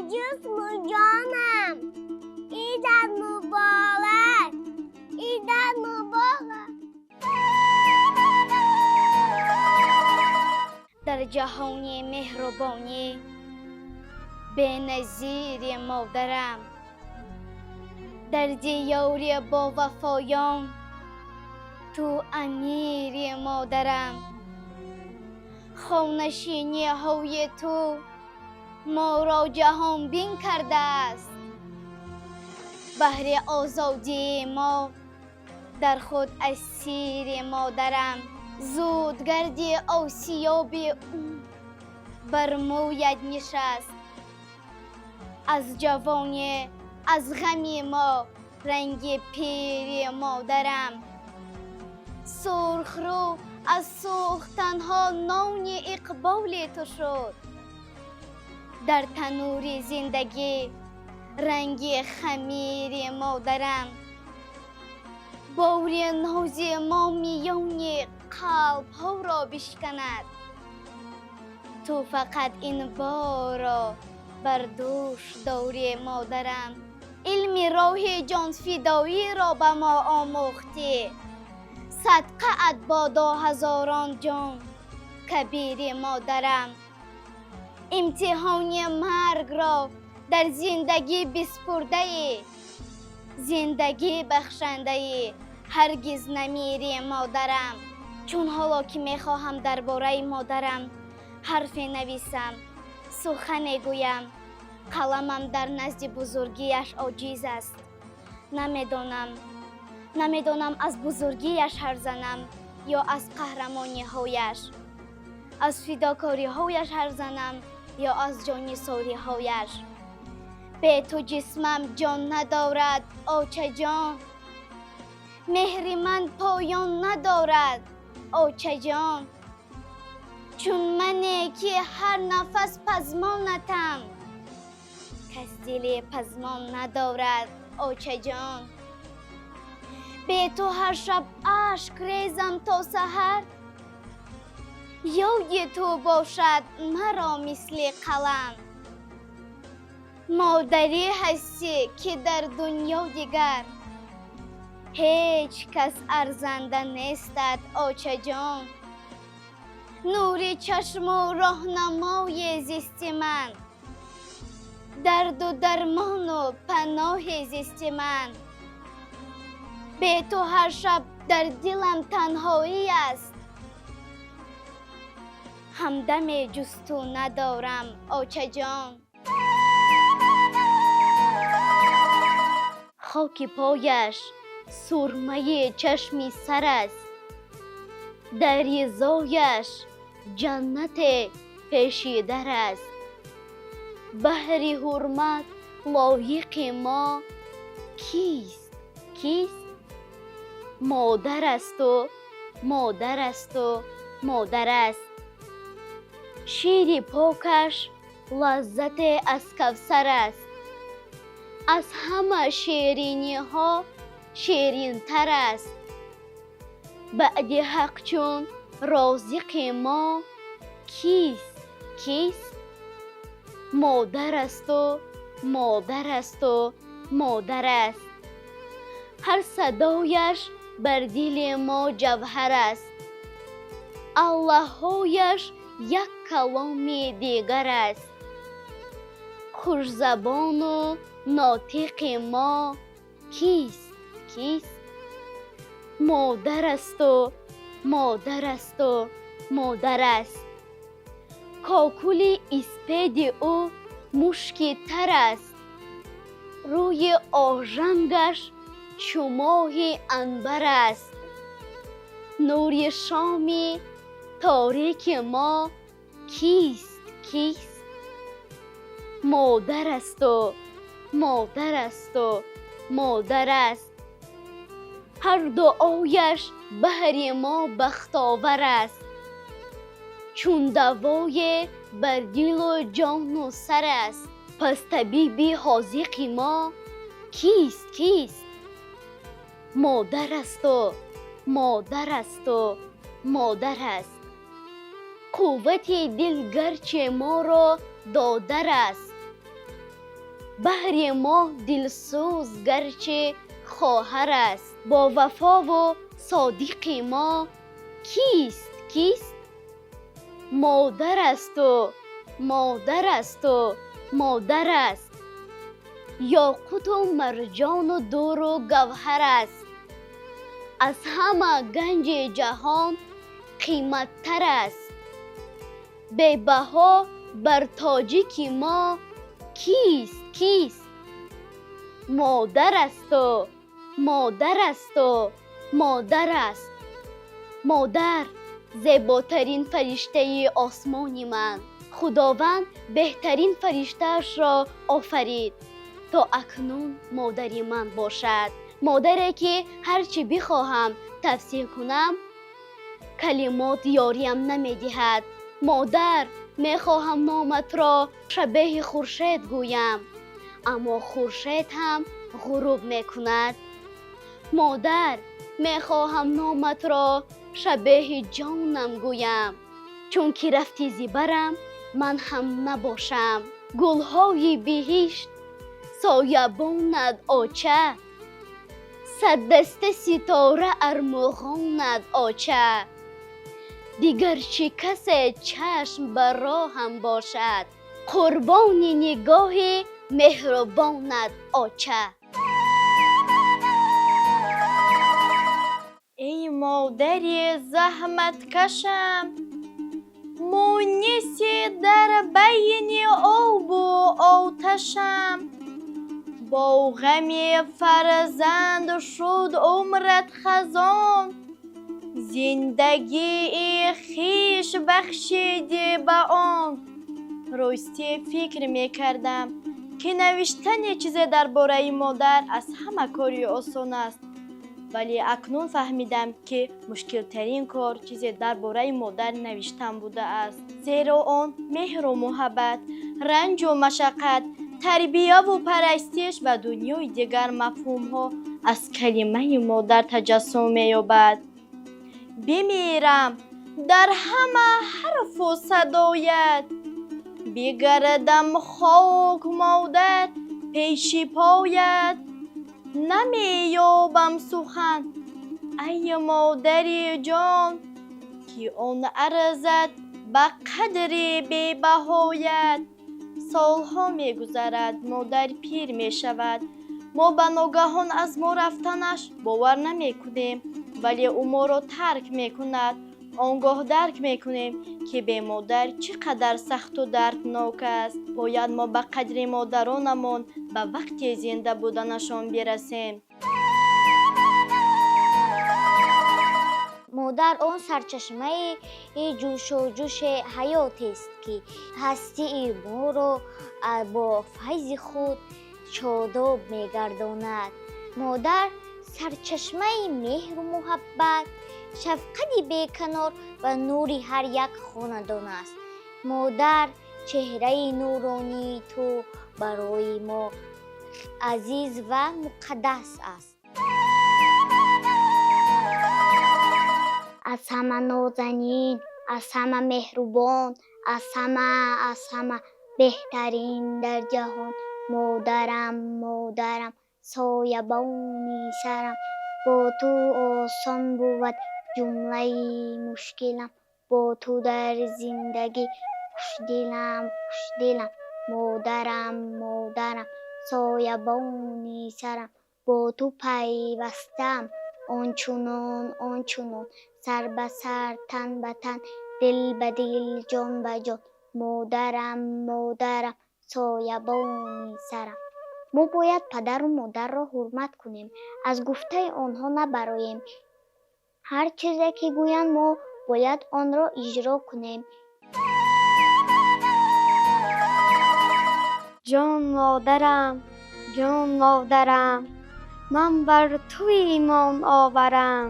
Ҷисму ҷонам Идат муборак, Идат муборак. Дар ҷаҳони меҳрубонӣ беназири модарам, дар диёри бовафоён ту амири модарам. Хонашиниҳои ту моро ҷаҳонбин кардааст, баҳри озодии мо дар худ асири модарам. Зуд гарди осиёби ӯ бар мӯяд нишаст, аз ҷавонӣ аз ғами мо ранги пири модарам. Сурхрӯ аз сӯхтанҳо нони иқболи ту шуд, дар танӯри зиндагӣ ранги хамири модарам. Бори нози мо миёни қалбҳоро бишканад, ту фақат ин борро бар дӯш дорӣ модарам. Илми роҳи ҷонфидоиро ба мо омӯхтӣ, садқаат бодо ҳазорон ҷон, кабири модарам. Имтиҳони маргро дар зиндагӣ биспурдаӣ, зиндагӣ бахшандаӣ, ҳаргиз намири модарам. Чун ҳоло ки мехоҳам дар бораи модарам ҳарфе нависам, сухане гӯям, қаламам дар назди бузургиаш оҷиз аст. Намедонам аз бузургиаш ҳарф занам ё аз қаҳрамониҳояш, аз фидокориҳояш ҳарф занам ё аз ҷоннисориҳояш. Бе ту ҷисмам ҷон надорад, очаҷон, меҳри ман поён надорад, очаҷон. Чун мане ки ҳар нафас пазмонатам, кас дили пазмон надорад, очаҷон. Бе ту ҳар шаб ашк резам то саҳар, ёди ту бошад маро мисли қалам. Модарӣ ҳастӣ ки дар дунё дигар ҳеҷ кас арзанда нестад, очаҷон. Нури чашму роҳнамои зисти ман, дарду дармону паноҳи зисти ман. Бе ту ҳар шаб дар дилам танҳоӣ аст, ҳамдаме ҷуз ту надорам, очаҷон. Хоки пояш сурмаи чашми сар аст, дар ризояш ҷаннате пеши дар аст. Баҳри ҳурмат лоиқи мо кист, кист? Модар асту, модар асту, модар аст. Шири покаш лаззате аз кавсар аст, аз ҳама шириниҳо ширинтар аст. Баъди ҳақ чун розиқи мо кист, кист? Модар асту, модар асту, модар аст. Ҳар садояш бар дили мо ҷавҳар аст, аллаҳояш як каломи дигар аст. Хушзабону нотиқи мо кист, кист? Модар асту, модар асту, модар аст. Кокули испеди ӯ мушки тар аст, рӯи ожангаш чу моҳи анбар аст. Нури шоми торики мо кист, кист? Модар асту, модар асту, модар аст. Ҳар дуояш баҳри мо бахтовар аст, чун давое бар дилу ҷону сар аст. Пас табиби ҳозиқи мо кист, кист? Модар асту, модар асту, модар аст. Қуввати дил гарче моро додар аст, Баҳри мо дилсӯз гарчи хоҳар аст, бо вафову содиқи мо кист, кист? Модар асту, модар асту, модар аст. Ёқуту марҷону дуру гавҳар аст. Аз ҳама ганҷи ҷаҳон қиматтар аст. Бебаҳо бар тоҷики мо кист, кист? Модар асту, модар асту, модар аст. Модар зеботарин фариштаи осмони ман. Худованд беҳтарин фариштаашро офарид, то акнун модари ман бошад. Модаре ки ҳар чӣ бихоҳам тавсиф кунам, калимот ёриям намедиҳад. Модар, мехоҳам номатро шабеҳи хуршед гӯям, аммо хуршед ҳам ғуруб мекунад. Модар, мехоҳам номатро шабеҳи ҷонам гӯям, чунки рафти зибарам ман ҳам набошам. Гулҳои биҳишт соябонад оча, саддаста ситора армуғонад оча. Дигар чӣ касе чашм ба роҳам бошад, қурбони нигоҳи меҳрубонад оча. Эй модари заҳматкашам, муниси дар байни обу оташам, бо ғами фарзанд шуд умрат хазон, зиндагии хиш бахшидӣ ба он. Ростӣ фикр мекардам, ки навиштани чизе дар бораи модар аз ҳама кори осон аст, вале акнун фаҳмидам, ки мушкилтарин кор чизе дар бораи модар навиштан будааст, зеро он меҳру муҳаббат, ранҷу машаққат, тарбияву парастиш ва дунёи дигар мафҳумҳо аз калимаи модар таҷассум меёбад. Бимирам дар ҳама ҳарфу садоят, бигардам хок модар пеши поят, намеёбам сухан, ай модари ҷон, ки он арзад ба қадри бебаҳоят. Солҳо мегузарад, модар пир мешавад. Мо ба ногаҳон аз мо рафтанаш бовар намекунем, вале ӯ моро тарк мекунад. Он гоҳ дарк мекунем, ки бе модар чӣ қадар сахту дарднок аст. Бояд мо ба қадри модаронамон ба вақти зинда буданашон бирасем. Модар он сарчашмаи ҷӯшу ҷӯши ҳаётест, ки ҳастии моро бо файзи худ шодоб мегардонад. Модар сарчашмаи меҳру муҳаббат, шафқати беканор ва нури ҳар як хонадон аст. Модар, чеҳраи нуронии ту барои мо азиз ва муқаддас аст. Аз ҳама нозанин, аз ҳама меҳрубон, аз ҳама беҳтарин дар ҷаҳон. Модарам, модарам, соябони сарам, бо ту осон бувад ҷумлаи мушкилам, бо ту дар зиндагӣ хушдилам, хушдилам. Модарам, модарам, соябони сарам, бо ту пайвастаам ончунон, ончунон, сар ба сар, тан ба тан, дил ба дил, ҷон ба ҷон. Модарам, модарам, соябони сарам. Мо бояд падару модарро ҳурмат кунем, аз гуфтаи онҳо набароем. Ҳар чизе ки гӯянд, мо бояд онро иҷро кунем. Ҷон модарам, ҷон модарам, ман бар ту имон оварам.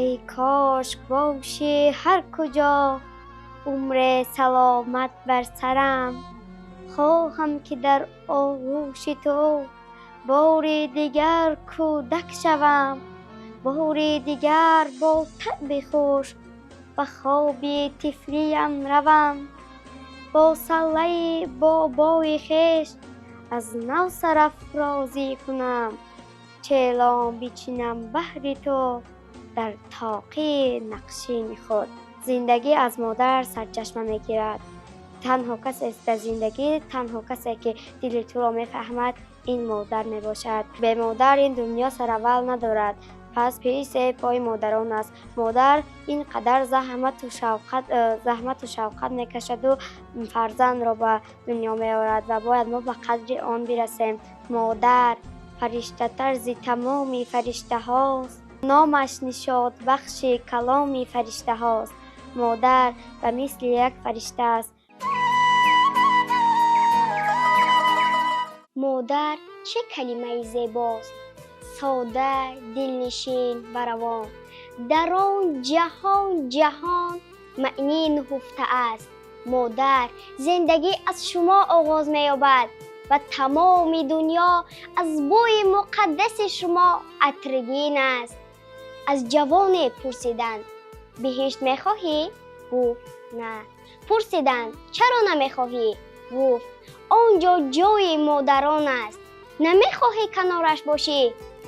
Эй кош бошӣ ҳар куҷо, умри саломат бар сарам. Хоҳам ки дар оғӯши ту бори дигар кӯдак шавам, бори дигар бо таъби хуш ба хоби тифлиям равам, бо саллаи бобои хеш Аз нав сарафрозӣ кунам, челом бичинам баҳри ту дар тоқи нақшини худ. Зиндагӣ аз модар сарчашма мегирад. Танҳо касест дар зиндагӣ, танҳо касе ки дили туро мефаҳмад, ин модар мебошад. Бе модар ин дунё сараввал надорад. Пас пеши пои модарон аст. Модар ин қадар заҳмату шавқат мекашаду фарзандро ба дунё меорад ва бояд мо ба қадри он бирасем. Модар фариштатарзи тамоми фариштаҳост, номаш нишотбахши каломи фариштаҳост. Модар ба мисли як фаришта аст. Модар чӣ калимаи зебост, сода, дилнишин ва равон. Дар он ҷаҳон ҷаҳон маънӣ нуҳуфта аст. Модар, зиндагӣ аз шумо оғоз меёбад ва тамоми дунё аз бӯи муқаддаси шумо атригин аст. Аз ҷавоне пурсиданд: биҳишт мехоҳӣ? Гуфт: на. Пурсиданд: чаро намехоҳӣ? Гуфт: он ҷо ҷои модарон аст. Намехоҳӣ канораш бошӣ?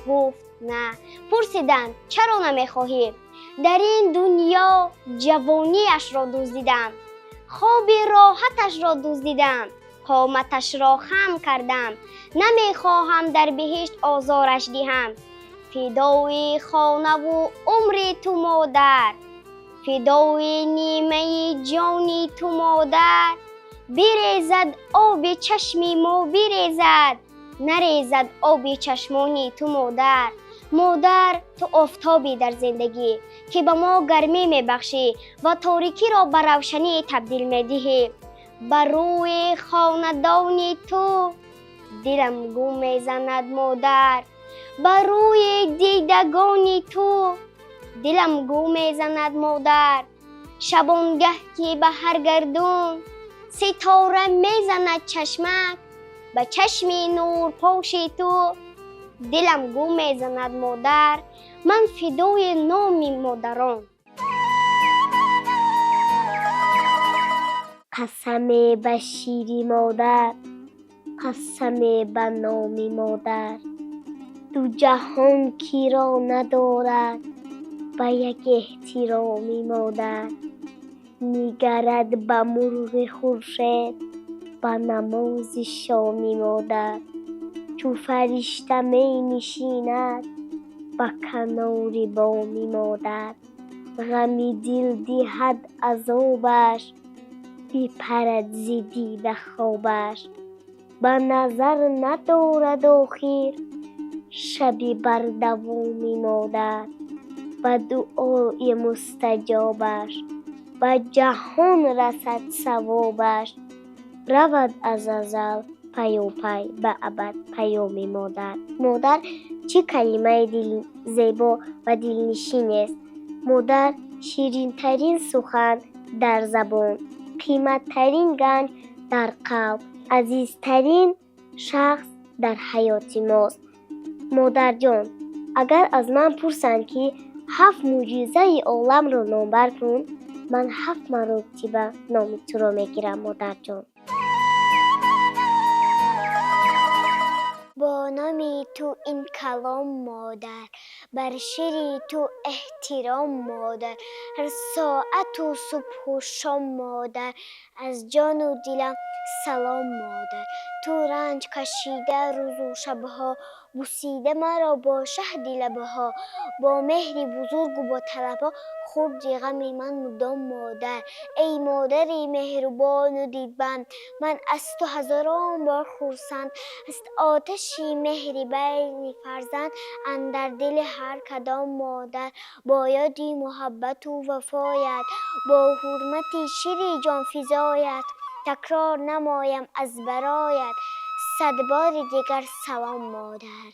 Гуфт: на. Пурсиданд: чаро намехоҳӣ? Дар ин дунё ҷавониашро дуздидам, хоби роҳаташро дуздидам, қоматашро хам кардам. Намехоҳам дар биҳишт озораш диҳам. Фидои хонаву умри ту модар, фидои нимаи ҷони ту модар. Бирезад оби чашми мо, бирезад, нарезад оби чашмони ту модар. Модар, ту офтобӣ дар зиндагӣ, ки ба мо гармӣ мебахшӣ ва торикиро ба равшанӣ табдил медиҳӣ. Ба рӯи хонадони ту дилам гум мезанад модар, ба рӯи дидагони ту дилам гум мезанад модар. Шабонгаҳ ки ба ҳар гардун ситора мезанад чашмак, ба чашми нурпоши ту дилам гум мезанад модар. Ман фидои номи модарон. Қасаме ба шири модар, қасаме ба номи модар. Ду ҷаҳон киро надорад ба як эҳтироми модар. Нигарад ба мурғи хуршед, ба намози шоми модар. Чу фаришта менишинад ба канори боми модар. Ғами дил диҳад азобаш, бипарад зи дида хобаш. Ба назар надорад охир шаби бардавоми модар. Ба дуои мустаҷобаш ба ҷаҳон расад савобаш. Равад аз азал паёпай ба абад паёми модар. Модар чӣ калимаи зебо ва дилнишин аст. Модар ширинтарин сухан дар забон, қиматтарин ганҷ дар қалб, азизтарин шахс дар ҳаёти мост. Модарҷон, агар аз ман пурсанд, ки ҳафт мӯъҷизаи оламро номбар кун, ман ҳафт маротиба номи туро мегирам, модарҷон. Бо номи ту ин калом модар, бар шири ту эҳтиром модар, ҳар соату субҳу шом модар, аз ҷону дилам салом модар. Ту ранҷ кашида рӯзу шабҳо, бусида маро бо шаҳди лабҳо, бо меҳри бузургу бо талабҳо, хурди ғами ман мудом модар. Эй модари меҳрубону дидбанд, ман аз ту ҳазорон бор хурсанд. Аст оташи меҳри байни фарзанд андар дили ҳар кадом модар. Бо ёди муҳаббату вафоят, бо ҳурмати шири ҷонфизоят, такрор намоям аз бароят сад бори дигар салом модар.